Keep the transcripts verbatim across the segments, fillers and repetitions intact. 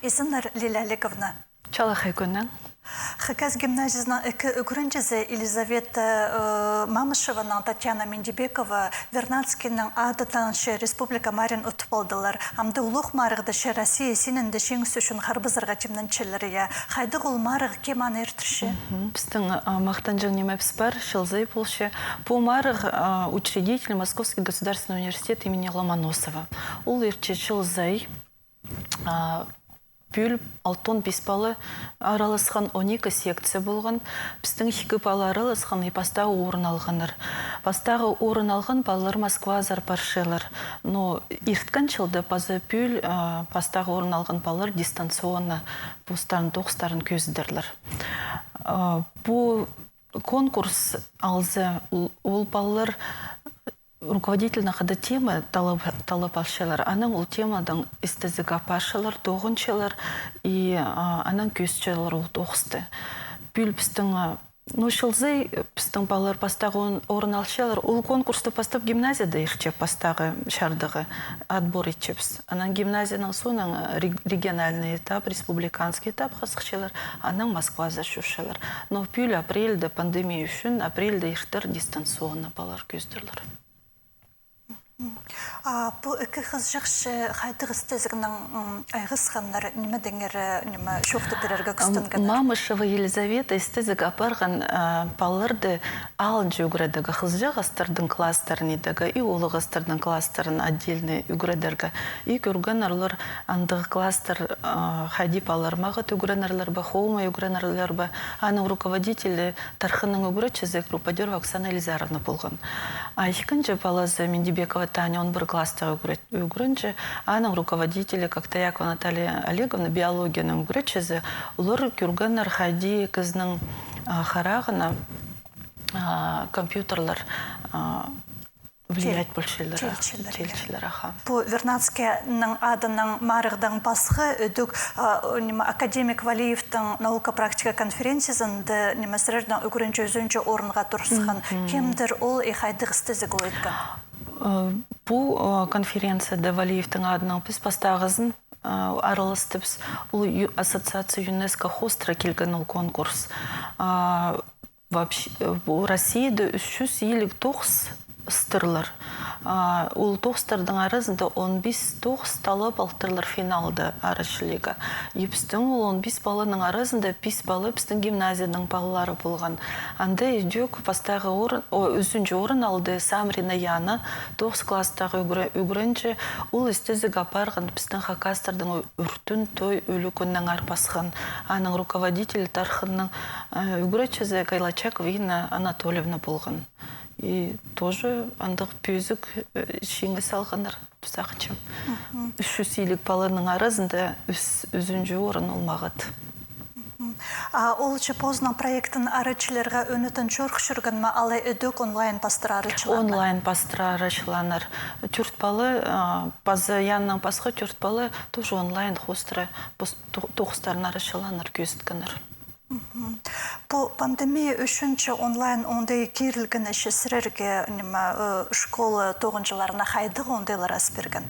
Изеннер, Лилия Олеговна. Чалахай кӱннең. Хакас гимназиязының ікі ӱгренҷізі Елизавета, э, Мамышеваның Татьяна Миндибекова Вернадскийниң адынаң че республика марығын утып алдылар. Амды улуғ марығда че Россия синінде чиңіс ӱчӱн харбазарға тимненчелер, я. Хайдағ ол марығ, кем аны иртірче? Мгм. Пістің, а, махтанҷаң нимебіс пар, чыл сай полча. Пу марығ, а, учредитель Московский государственный университет имени Ломоносова. Ол иртче чыл сай. А, пӱӱл алтон пис пала араласхан, он ікі секция полған. Пістің ікі пала араласхан и пастағы орын алғаннар. Пастағы орын алған палалар Москвазар парчалар. Но ирткен чылда паза пӱӱл, а, пастағы орын алған палалар дистанционно постарының тоғыстарын кӧзідерлер. А, пу конкурс алза, ол, ол палалар руководительнең хада тема таллап, таллап алчалар. Анаң ол темадаң істезіг апарчалар, тоғынчалар и, а, анаң кӧзітчелер ол тоғысты. Пӱӱл пістің, а, ну, чыл сай пістің палалар пастағы он-, орын алчалар. Ол конкурсты пастап гимназияда иртче, пастағы чардығы отбор итчебіс. Анаң гимназияның соонаң, а, рег-, региональный этап, республиканский этапха сыхчалар, анаң Москвазар чӧрчелер. Но пӱӱл апрельде, пандемия ӱчӱн, апрельде иртер дистанционно палалар кӧзідерлер. А пу ікі хызыҷах че хайдағ істезігнең, м, айғасханнар, нимедеңер, э, ниме, чоохтап пирерге кӱстенгеннер? Мамышева Елизавета істезіг апарған, а, палаларды алынҷа ӱгредерге, хызыҷағастардың класстарын идерге и улуғастардың класстарын отдельно ӱгредерге. И кӧргеннер олар андағ класстар, а, хайди палалар мағат ӱгренерлер бе, хомай ӱгренерлер бе. Аның руководителі тархынның ӱгретчізі Круподерова Оксана Елизаровна полған. А ікінҷі палазы Миндибекова Таня, он пір класстағы ӱгре-, ӱгренҷі, аның руководителі Коктоякова Наталья Олеговна, биологияның ӱгретчізі, олар кӧргеннер, хайди кізінің, а, харағына, а, компьютерлер, а, влиять полчалар. Тилчелер, я. Тилчелер, аха. Пу Вернадскийнің адынаң марығдаң пасха, ідӧк, а, ниме, академик Валиевтің наука-практика конференциязында, ниме, сірернің ӱгренҷі ӱзінҷі орынға турысхан. Мгм. Кемдір ол и хайдағ істезіг ол иткен? Э, пу, э, конференцияда Валиевтің адынаң піс пастағызын, э, араластыбыс. Ол ю-, ассоциация ЮНЕСКО хоостыра килген ол конкурс. А, Вообще, э, пу Россияда ӱс чӱс илиг тоғыс ыстырлар. А, ол тоғыстардың аразында он пис тоғыс таллап алтырлар финалда арачыларға. И пістің ол он пис паланың аразында пис пала пістің гимназияның палалары полған. Анда ідӧк пастағы орын, о, ӱзінҷі орын алды Самрина Яна, тоғыс класстағы ӱгре-, ӱгренҷі, ол істезіг апарған пістің хакастардың ӱртӱн той ӱлӱкӱннеңер пасхан. Аның руководителі тархынның, э, ӱгретчізі Кайлачакова Инна Анатольевна полған. И тоже андағ пӧзік, э, чиңіс алғаннар, сағынчам. Мгм. Ӱс чӱс илиг паланың аразында ӱс-, ӱзінҷі орын ол мағат. Мгм. А ол че позының проектін арачыларға ӱнетін чорых чӧрген ме, алай ідӧк онлайн пастыра арачылаан ма? Онлайн пастыра арачылааннар. Тӧрт пала, а, паза Янанаң пасха тӧрт пала тоже онлайн хоостыра пос-, то-, тоғыстарын арачылааннар, кӧзіткеннер. Мгм. Пу пандемия ӱчӱн че онлайн оңдай кирілген, че сірерге, ниме, э, школа тоғынҷыларына хайдағ оңдайлар ас пирген?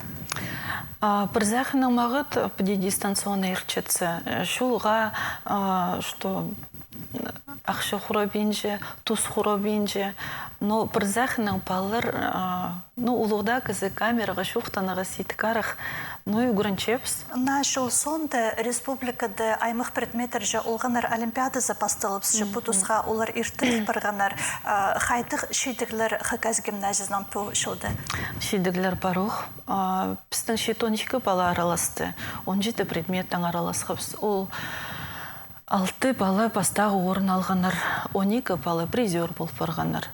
А, пір сағынаң мағат, піди дистанционно иртчетсе, э, чолға, а, что, м, ахча хураминча, тус хураминча, но пір сағынаң палалар, а, ну, улуғ даа кізі камераға чоохтанарға сидік арах, ну, ӱгренчебіс. Наа чыл соонда республикада аймах предметтерҷе олғаннар олимпиадазы пасталыбысча, пу тусха олар иртіріл парғаннар. А, хайдағ чидіглер Хакас гимназиязынаң пу чылда? Чидіглер парох. А, пістің читон ікі пала араласты, он читі предметтең араласхабыс. Ол алты пала пастағы орын алғаннар, он ікі пала призёр пол парғаннар.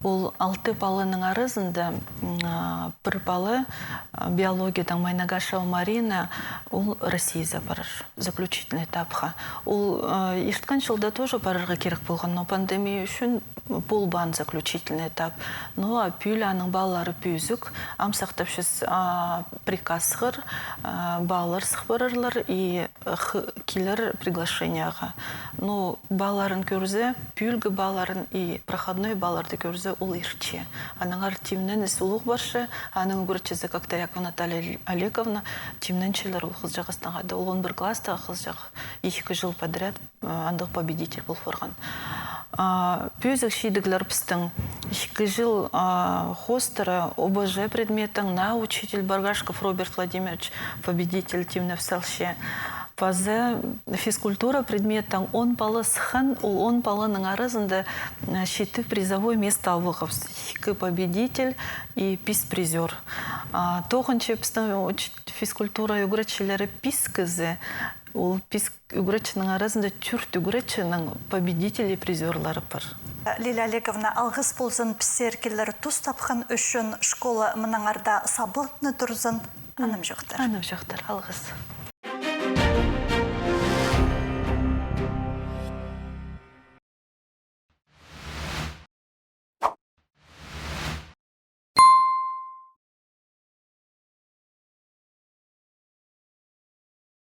Ол алты паланың аразында, м, а, пір пала, а, биологиядаң Майнагашева Марина, ол Россияға парар, заключительный этапха. Ол, а, ирткен чылда тоже парарға кирек полған, но пандемия ӱчӱн полбаан заключительный этап. Ну, а пӱӱл аның палалары пӧзік, ам сағынчам, а, приказ хығыр, а, палалар сых парарлар и х-, килер приглашенияға. Ну, палаларын кӧрзе, пӱӱлгі палаларын и проходной палаларды кӧрзе, ол иртче. Аннаңар тимненіс улуғ парча, аның ӱгретчізі Коктоякова Наталья Олеговна, тимненчелер ол хызыҷахтаң хада. Ол он пір класстағы хызыҷах, ікі чыл подряд андағ победитель пол парған. А, пӧзік чидіглер пістің. Ікі чыл, а, хоостыра О Б Ж предметтең наа учитель Баргашков Роберт Владимирович победитель тимнеп салча. Паза физкультура предметтең он пала сыххан, ол он паланың аразында, а, читі призовой место алғабыс. Ікі победитель и пис призёр. А, тоғынча пістің уч-, физкультура ӱгретчілері пис кізі, ол пис ӱгретчінің аразында тӧрт ӱгретчінің победители, призёрлары пар. Лилия Олеговна, алғыс ползын піссер килер тус тапхан ӱчӱн, школа мынаңарда сабланып турзын. Анымҷохтар. Анымҷохтар, алғыс.